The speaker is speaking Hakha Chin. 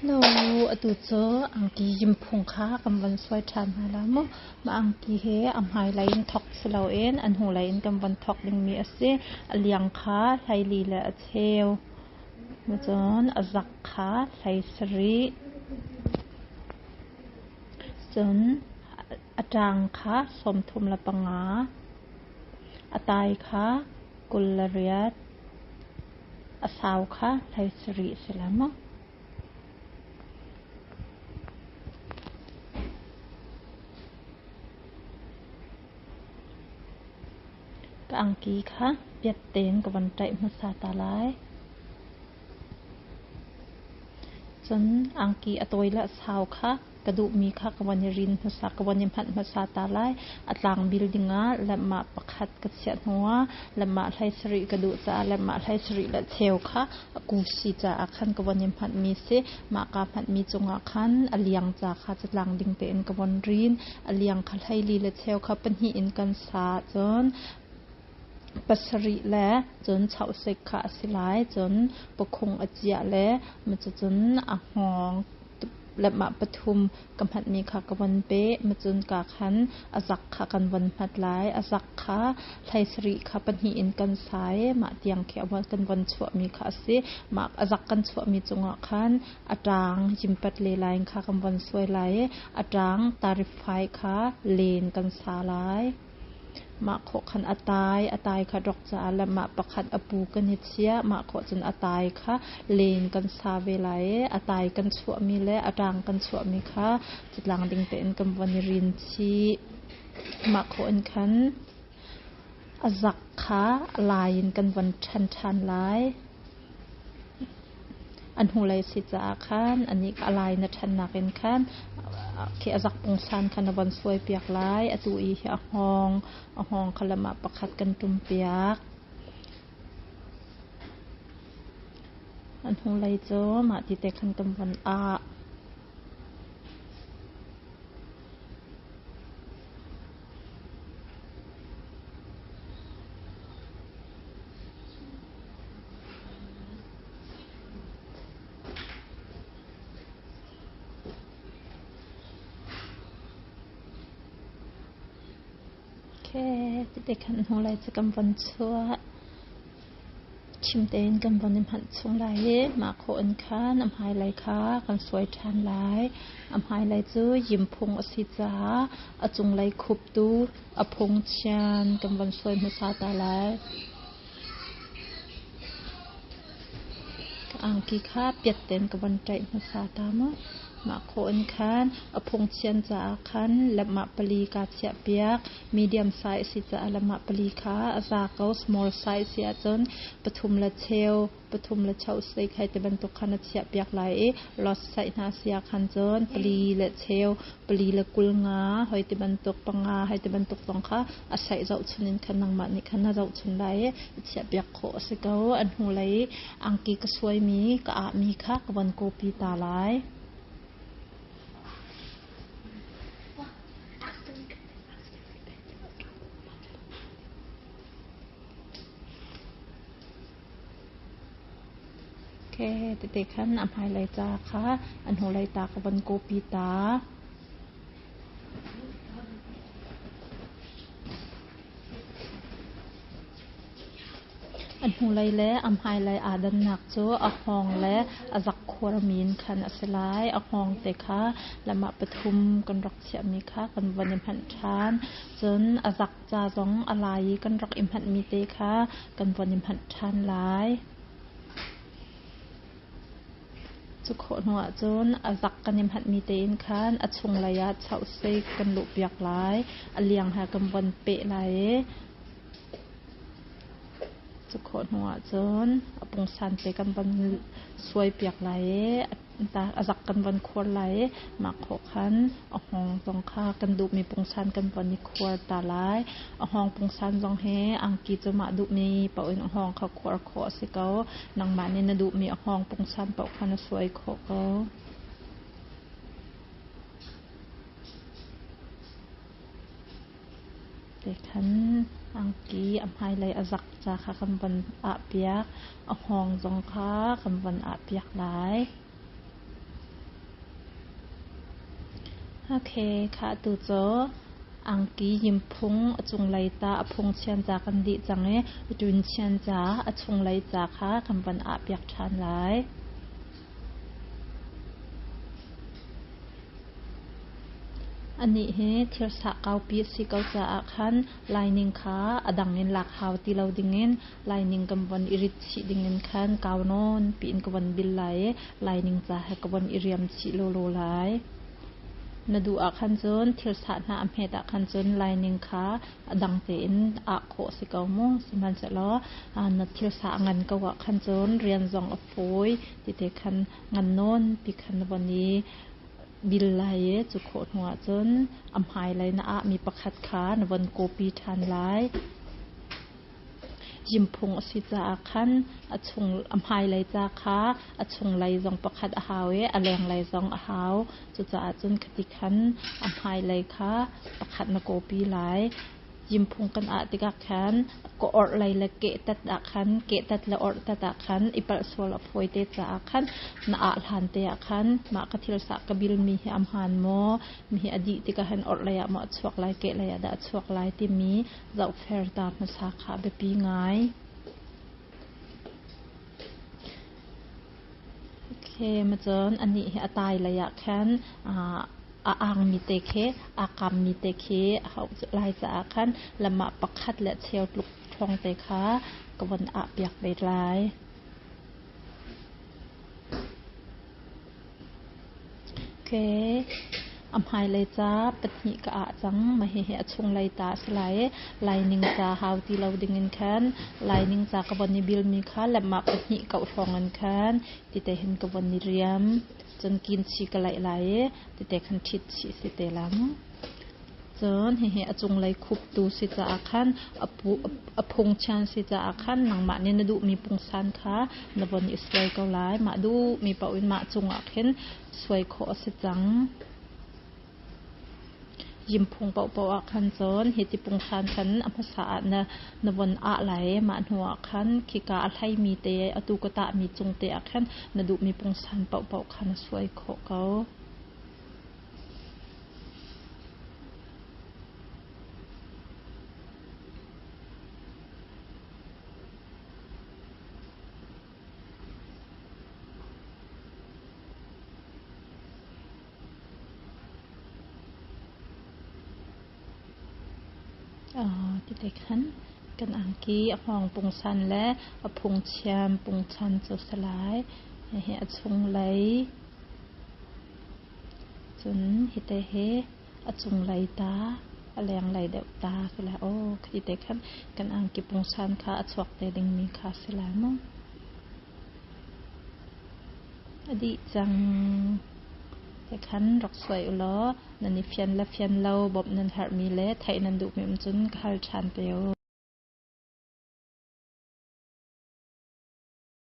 Hello, atu cu angki yimphung kha kan von suai ṭhan hna la mu. Mah angki hi a hmailei in thawk si loin a hnulei in kan von thawk dingmi a si. A liang kha hleili le a cheu. Cun a zak kha hlei sarih. Cun a ṭang kha 35. A tai kha 28. A sau kha 17 a si lai maw? Ka angki kha piat tein ka von ṭaih hmasa ta lai. Cun angki a tawi le a sau kha ka duhmi kha ka von i rin hmasa, ka von i hmanh hmasa ta lai. A tlangbil dingah lemah pakhat ka chiah hnuah lemah hlei sarih ka duh caah lemah hlei sarih le cheu kha a kusi caah khan ka von i hmanhmi si. Mah kaa hmanhmi cungah khan a liang ca kha catlang ding tein ka von rin. A liang kha hleili le cheu kha pahnih in kan sa cun pasarih le cun chausik kha a si lai. Cun pakhung a ciah le cucun a hngawng le mah pathum ka hmanhmi kha ka von peh. Macun ka khan a zak kha kan von hmat lai. A zak kha hlei sarih kha pahnih in kan sai. Mah tiang khi kan von chuahmi kha a si. Mah a zak kan chuahmi cungah khan a ṭang yimpat le lai kha kan von suai lai i a ṭang tarifai kha len kan sa lai. Mah khawh khan a tai, a tai kha rok caah le mah pakhat a pu kan i chiah. Mah khawh cun a tai kha len kan sa ve lai i a tai kan chuahmi le a ṭang kan chuahmi kha catlang ding tein kan von i rin chih. Mah khawh in khan a zak kha a lai in kan von ṭhen ṭhan lai. An hnulei si caah khan anih a lai na ṭhannak in khan khi a zak pungsan kha na von suaipiak lai. Atu i hi a hngawng, a hngawng kha lam ah pakhat kan ṭumpiak. An hnulei cu mah ti te khan kan von ah. Tete khan hnulei cu kan von chuah. Ṭhim tein kan von i hmanh chung lai i mah khawh in khan a hmailei kha kan suai ṭhan lai. A hmailei cu yimphung a si caah a cunglei khuptu a phungchian kan von suai hmasa ta lai. Ka angki kha piat tein ka von ṭaih hmasa ta mu. Mah khawh in khan a phungchian caah khan lemah pali kaa chiahpiak. Medium size a si caah lemah pali kha a za ko. Small size si ahcun pathum le cheu, pathum le cheu sei khai ti bantuk khan a chiahpiak lai i lot size hna si ah khan cun pali le cheu, pali le kul nga hoi ti bantuk panga hei ti bantuk zong kha a saih zohchun in khan nangmah nih khan na zohchun lai i chiahpiak khawh a si ko. A hnulei angki ka suaimi ka ahmi kha ka von copy ta lai. Okay, tete khan a hmailei ca kha a hnulei ta ka von copy ta. A hnulei le a hmailei aa dannak cu a hngawng le a zakkhuarmi in khan a si lai. A hngawng te kha lamah pathum kan rak chiahmi kha kan von i hmanh ṭhan. Cun a zak ca zong a lai i kan rak i hmanhmi te kha kan von i hmanh ṭhan lai. Cu khawh hnuah cun a zak kan i hmanhmi tein khan a chunglei ah chauhsik kan luhpiak lai. A liang he kan von peh lai i cu khawh hnuah cun a pungsan te kan von suaipiak lai i a zak kan von khuar lai i mah khawh khan a hngawng zong kha kan duhmi pungsan kan von i khuar ta lai. A hngawng pungsan zong hi angki cu mah duhmi paoh in a hngawng kha khuar khawh a si ko. Nangmah nih na duhmi a hngawng pungsan paoh kha na suai khawh ko. Tekhan angki a hmailei a zak ca kha kan von ahpiak. A hngawng zong kha kan von ahpiak lai. Okay, kha tu cu angki yimphung a cunglei ta a phung chian ca kan dih cang i tun chian ca a chunglei ca kha kan van ah piak ṭhan lai. Anih hi thirsah kaupi a si ko caah khan lining kha a dang in lak hau ti lo dingin lining kan von i rit chih dingin khan kau nawn piin ka von bil lai i lining ca he ka von i riam chih lawlaw lai. Na duh ah khan cun thirsah hna a hmet ah khan cun lining kha a dang tein ah khawh si ko mu. Sihmanhsehlaw na thirsah a ngan ko ah khan cun rian zong a fawi ti te khan ngan nawn pi khan na von i bil lai i cu khawh hnu ahcun a hmailei na ahmi pakhat kha na von copy ṭhan lai. Yimphung a si caah khan a chung a hmailei ca kha a chunglei zong pakhat a hau i a lenglei zong a hau. Cucaah cun khati khan a hmailei kha pakhat na copy lai. Yimphung kan ah tikah khan ka orhlei le kehtat ah khan kehtat le orhtat ah khan i palh sual a fawi te caah khan na ah hlan te ah khan mah ka thil sah ka bilmi hi a hmaan maw mi hi a dih tikah hin orhlei ah maw a chuak lai kehlei ah dah a chuak lai timi zohfer ta hmasa kha a biapi ngai. Okay, macun anih hi a tai lei ah khan a angmi te khi aa kammi te khi a hauh lai caah khan lamah pakhat le cheu tluk ṭhawng te kha ka von ah piak ve lai. Okay. A hmailei ca pahnih ka ah cang. Mah hihi a chunglei ta a si lai i laining ca hau ti lo dingin khan laining ca ka von i bilmi kha le mah pahnih kauh hrawng in khan tite hin ka von i riam. Cun kinchi ka laih lai i tite khan ṭhit chih si te lang. Cun hihi a cunglei khuptu si caah khan a phungchian si caah khan nangmah nih na duhmi pungsan kha na von i suai ko lai. Mah duhmi paoh in mah cungah khin suai khawh a si cang. Yimphung paohpaoh ah khan cun hiti pungsan khan a hmasa ah na von ah lai. Mah hnuah khan khika a hleimi te atu ka tahmi cung te ah khan na duhmi pungsan paohpaoh kha na suai khawh ko. Tite khan kan angki a hngawng pungsan le a phungchiam pungchan cu si lai. Hihi a chunglei. Cun hite hi a cunglei ta, a lenglei deuh ta si lai. Aw, khi te khan kan angki pungsan kha a chuak te dingmi kha si lai mu. A dih cang. Te khan rak suai u law nan i fian le fian lo bawmh nan herhmi le theih nan duhmi um cun ka hal ṭhan te u.